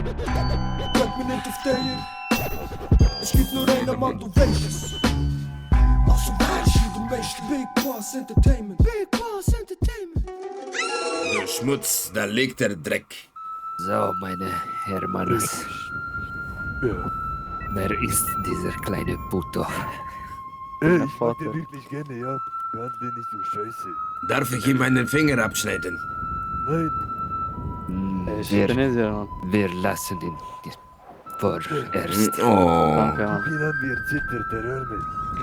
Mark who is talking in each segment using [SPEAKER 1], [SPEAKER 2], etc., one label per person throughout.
[SPEAKER 1] Bleib mir nicht auf der. Es gibt nur einen Mann, du weißt es. Also weißt du, du weißt Big Boss Entertainment. Big Boss Entertainment.
[SPEAKER 2] Der Schmutz, da liegt der Dreck.
[SPEAKER 3] So, meine Hermanos.
[SPEAKER 4] Ja.
[SPEAKER 3] Wer ist dieser kleine Puto?
[SPEAKER 4] Ich mag den wirklich gerne, ja. Behandle den nicht so scheiße.
[SPEAKER 2] Darf ich ihm einen Finger abschneiden?
[SPEAKER 4] Nein,
[SPEAKER 3] Wir lassen ihn vorerst.
[SPEAKER 2] Oh.
[SPEAKER 5] Danke, Mann.
[SPEAKER 4] ihn haben wir zittert, der Arme.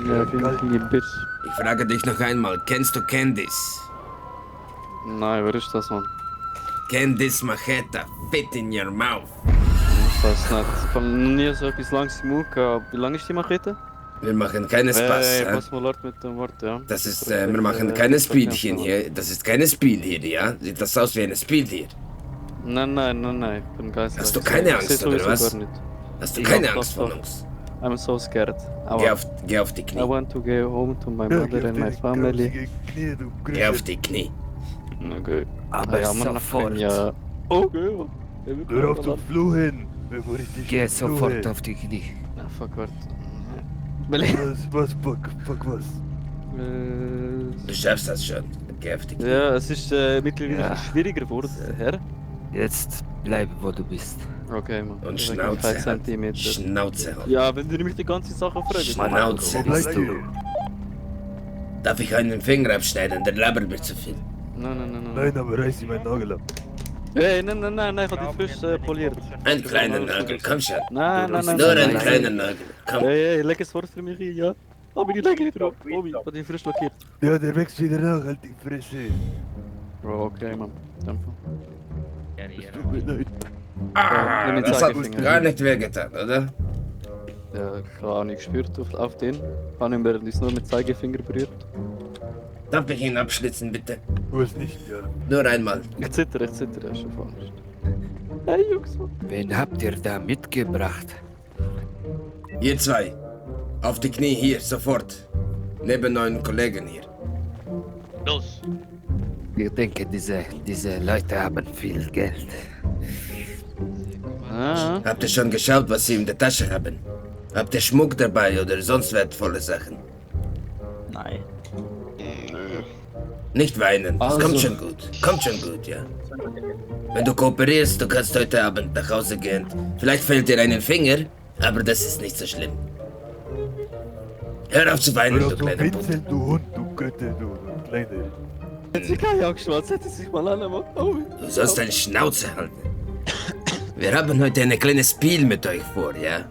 [SPEAKER 5] Ja, vielen lieben Bitch.
[SPEAKER 2] Ich frage dich noch einmal, kennst du Candice?
[SPEAKER 5] Nein, wer ist das, Mann?
[SPEAKER 2] Candice Macheta, fit in your mouth.
[SPEAKER 5] Ich weiß nicht. Ich habe noch nie so etwas langes im Mund gehabt. Wie lang ist die Machete?
[SPEAKER 2] Wir machen keine Spaß.
[SPEAKER 5] Hey,
[SPEAKER 2] hä?
[SPEAKER 5] pass mal laut mit dem Wort, ja.
[SPEAKER 2] Das ist, wir machen keine Spielchen hier. Das ist keine Spiel hier, ja? Sieht das aus wie ein Spiel hier?
[SPEAKER 5] Nein, ich bin geistreich.
[SPEAKER 2] Hast du keine Angst,
[SPEAKER 5] Ich seh
[SPEAKER 2] oder
[SPEAKER 5] sowieso
[SPEAKER 2] was?
[SPEAKER 5] gar nicht.
[SPEAKER 2] Hast du
[SPEAKER 5] Ich
[SPEAKER 2] keine
[SPEAKER 5] hab
[SPEAKER 2] Angst
[SPEAKER 5] doch,
[SPEAKER 2] vor
[SPEAKER 5] doch.
[SPEAKER 2] uns?
[SPEAKER 5] I'm so scared.
[SPEAKER 2] Geh auf die
[SPEAKER 5] I
[SPEAKER 2] Knie.
[SPEAKER 5] want to go home to my mother and my family.
[SPEAKER 4] Knie, du
[SPEAKER 2] Geh auf die Knie.
[SPEAKER 5] Okay.
[SPEAKER 3] Aber
[SPEAKER 5] ja, Mann,
[SPEAKER 3] sofort.
[SPEAKER 5] Ja. Okay, Mann.
[SPEAKER 4] Hör auf zu fluchen, bevor ich dich
[SPEAKER 3] Geh
[SPEAKER 4] fluche.
[SPEAKER 3] sofort auf die Knie.
[SPEAKER 5] Ja, fuck, warte.
[SPEAKER 4] Was, fuck was?
[SPEAKER 2] Du schaffst das schon. Geh auf die Knie.
[SPEAKER 5] Ja, es ist mittlerweile
[SPEAKER 3] Ja.
[SPEAKER 5] schwieriger geworden, Herr.
[SPEAKER 3] Jetzt bleib, wo du bist.
[SPEAKER 5] Okay, Mann.
[SPEAKER 2] Und
[SPEAKER 5] Ich sag
[SPEAKER 2] Schnauze
[SPEAKER 5] 5
[SPEAKER 2] halt.
[SPEAKER 5] Zentimeter.
[SPEAKER 2] Schnauze halt.
[SPEAKER 5] Ja, wenn du mich die ganze Sache fragst.
[SPEAKER 2] Schnauze.
[SPEAKER 4] Wo bleibst du?
[SPEAKER 2] Darf ich einen Finger abschneiden? Der labert mir zu viel.
[SPEAKER 5] Nein.
[SPEAKER 4] Nein, aber reiß ihm meinen Nagel ab.
[SPEAKER 5] Hey, nein, ich hab die frisch poliert.
[SPEAKER 2] Ein kleiner Nagel, komm schon.
[SPEAKER 5] Nein.
[SPEAKER 2] Nur ein
[SPEAKER 3] nein.
[SPEAKER 2] kleiner Nagel. Komm.
[SPEAKER 5] Hey, leg es Wort für mich hin, ja? Aber die Nägel drauf. Obi, hat die frisch lackiert.
[SPEAKER 4] Ja, der wächst wieder nach, halt die Fresse.
[SPEAKER 5] Bro, okay, Mann. Danke.
[SPEAKER 4] Es tut mir leid.
[SPEAKER 5] Nimm den
[SPEAKER 2] Das hat
[SPEAKER 5] Zeigefinger.
[SPEAKER 2] gar nicht wehgetan, oder?
[SPEAKER 5] Ja, ich habe nicht gespürt auf den. Habe ihn während nur mit Zeigefinger berührt.
[SPEAKER 2] Darf ich ihn abschlitzen, bitte?
[SPEAKER 4] Du hast nicht, ja.
[SPEAKER 2] Nur einmal.
[SPEAKER 5] Ich zittere, ist schon vor Angst. Hey, Jungs, Mann.
[SPEAKER 3] Wen habt ihr da mitgebracht?
[SPEAKER 2] Ihr zwei. Auf die Knie hier, sofort. Neben euren Kollegen hier.
[SPEAKER 6] Los.
[SPEAKER 3] Ich denke, diese Leute haben viel Geld.
[SPEAKER 5] Ah,
[SPEAKER 2] Habt ihr schon geschaut, was sie in der Tasche haben? Habt ihr Schmuck dabei oder sonst wertvolle Sachen?
[SPEAKER 6] Nein.
[SPEAKER 2] Nicht weinen, das
[SPEAKER 5] Also-
[SPEAKER 2] kommt schon gut. Kommt schon gut, ja. Wenn du kooperierst, du kannst heute Abend nach Hause gehen. Vielleicht fehlt dir einen Finger, aber das ist nicht so schlimm. Hör auf zu weinen,
[SPEAKER 4] Hör
[SPEAKER 2] du
[SPEAKER 4] auf zu
[SPEAKER 2] kleiner Puppe.
[SPEAKER 4] winseln, du Hund, du Götte, du Kleine.
[SPEAKER 5] hat sich keine Angst gemacht, setz sich mal an, Mann. Oh,
[SPEAKER 2] Du sollst deine Schnauze halten. Wir haben heute ein kleines Spiel mit euch vor, ja?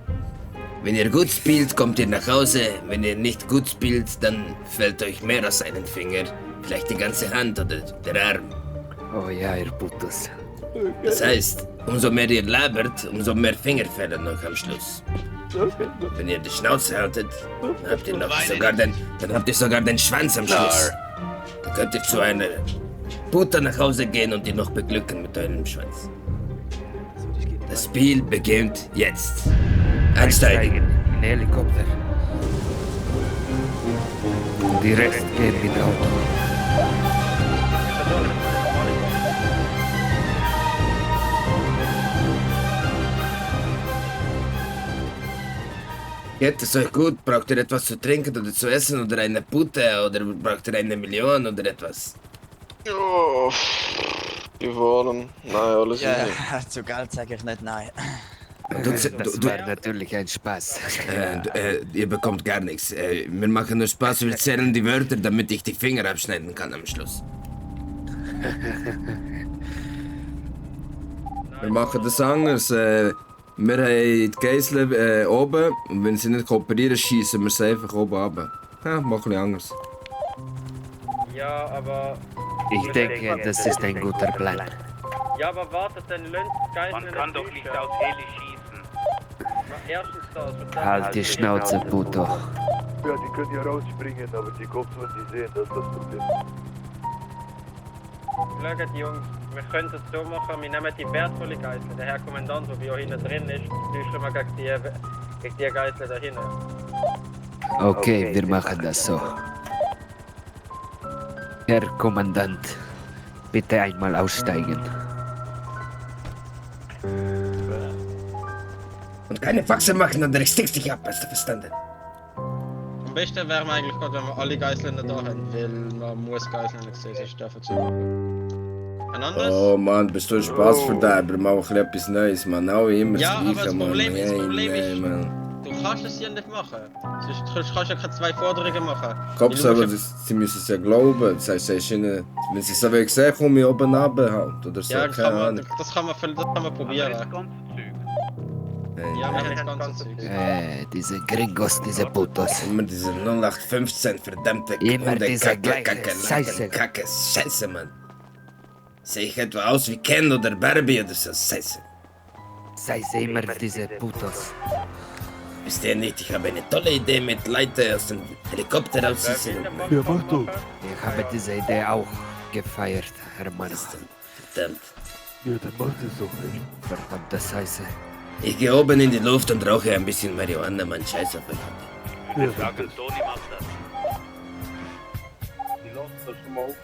[SPEAKER 2] Wenn ihr gut spielt, kommt ihr nach Hause. Wenn ihr nicht gut spielt, dann fällt euch mehr als einen Finger. Vielleicht die ganze Hand oder der Arm.
[SPEAKER 3] Oh ja, ihr Putos.
[SPEAKER 2] Das heißt, umso mehr ihr labert, umso mehr Finger fällen euch am Schluss. Wenn ihr die Schnauze haltet, dann habt ihr sogar den Schwanz am Schluss. Dann könnt ihr zu einer Puta nach Hause gehen und ihr noch beglücken mit eurem Schwanz. Das Spiel beginnt jetzt. Einsteigen.
[SPEAKER 3] In Helikopter. Die Rest gehen mit Auto.
[SPEAKER 2] Geht es euch gut? Braucht ihr etwas zu trinken oder zu essen oder eine Putte oder braucht ihr 1 Million oder etwas?
[SPEAKER 7] Ja, wir wollen. Nein, alles
[SPEAKER 6] Ja,
[SPEAKER 7] easy.
[SPEAKER 6] zu Geld sage ich nicht nein.
[SPEAKER 3] Das war natürlich ein Spaß.
[SPEAKER 2] Ihr bekommt gar nichts. Wir machen nur Spaß, wir zählen die Wörter, damit ich die Finger abschneiden kann am Schluss. Wir machen das anders. Wir haben die Geisel oben und wenn sie nicht kooperieren, schießen wir sie einfach oben runter. Ja, mach ein bisschen anders.
[SPEAKER 8] Ja, aber.
[SPEAKER 3] Ich denke, das ist ein guter Plan.
[SPEAKER 8] Ja, aber wartet, dann lönt Geist.
[SPEAKER 9] Man kann doch nicht aus Heli schießen.
[SPEAKER 8] Erstens das. und dann
[SPEAKER 3] Halt die Schnauze, Puto.
[SPEAKER 4] Ja, die können ja rausspringen, aber die kommt, wenn die sehen, das ist das Problem.
[SPEAKER 8] Schaut, Jungs, wir können es so machen, wir nehmen die wertvolle Geißel. Der Herr Kommandant, der bei euch hinten drin ist, täuschen wir gegen die Geißel da hinten.
[SPEAKER 3] Okay, wir machen das so. Herr Kommandant, bitte einmal aussteigen.
[SPEAKER 2] Und keine Faxe machen, oder ich stick dich ab, hast du verstanden?
[SPEAKER 8] Am besten wäre eigentlich gerade, wenn wir alle Geiseln da haben, weil man muss Geiseln nicht sehen, sonst dürfen sie machen. Ein anderes?
[SPEAKER 2] Oh Mann, bist du ein Spaßverderber, mach ein bisschen etwas Neues, Mann. Auch immer
[SPEAKER 8] Ja, aber das Problem ist,
[SPEAKER 2] Mann.
[SPEAKER 8] du kannst es ja nicht machen. Sonst kannst du ja keine 2 Forderungen machen.
[SPEAKER 2] Kopf
[SPEAKER 8] Weil du
[SPEAKER 2] aber,
[SPEAKER 8] musst
[SPEAKER 2] sie müssen es ja glauben. Das heißt, ihnen, wenn sie es so sehen, komme ich oben runter halt. Oder so,
[SPEAKER 8] ja,
[SPEAKER 2] keine Ahnung.
[SPEAKER 8] das kann man probieren.
[SPEAKER 9] Das ganze Zeug.
[SPEAKER 8] Ja, wir haben das ganze Zeug.
[SPEAKER 3] Diese Gringos, diese Putos.
[SPEAKER 2] Immer diese 0815 verdammte
[SPEAKER 3] Immer diese gleiche
[SPEAKER 2] Kacke,
[SPEAKER 3] Scheiße.
[SPEAKER 2] Kacke, Scheiße, Mann. Sehe ich etwa aus wie Ken oder Barbie oder so, Scheiße.
[SPEAKER 3] Sei sie immer diese Putos.
[SPEAKER 2] Wisst ihr nicht, ich habe eine tolle Idee mit Leuten aus dem Helikopter auszusehen.
[SPEAKER 4] Ja, mach doch.
[SPEAKER 3] Ich habe diese Idee auch gefeiert, Hermano.
[SPEAKER 2] Verdammt.
[SPEAKER 4] Ja, dann mach das doch, ey.
[SPEAKER 3] Verdammte Scheiße.
[SPEAKER 2] Ich gehe oben in die Luft und rauche ein bisschen Marihuana, Mann, Scheiß auf euch.
[SPEAKER 4] Ja,
[SPEAKER 9] Sag es, Toni macht das.
[SPEAKER 7] Die Luft ist schon mal auf.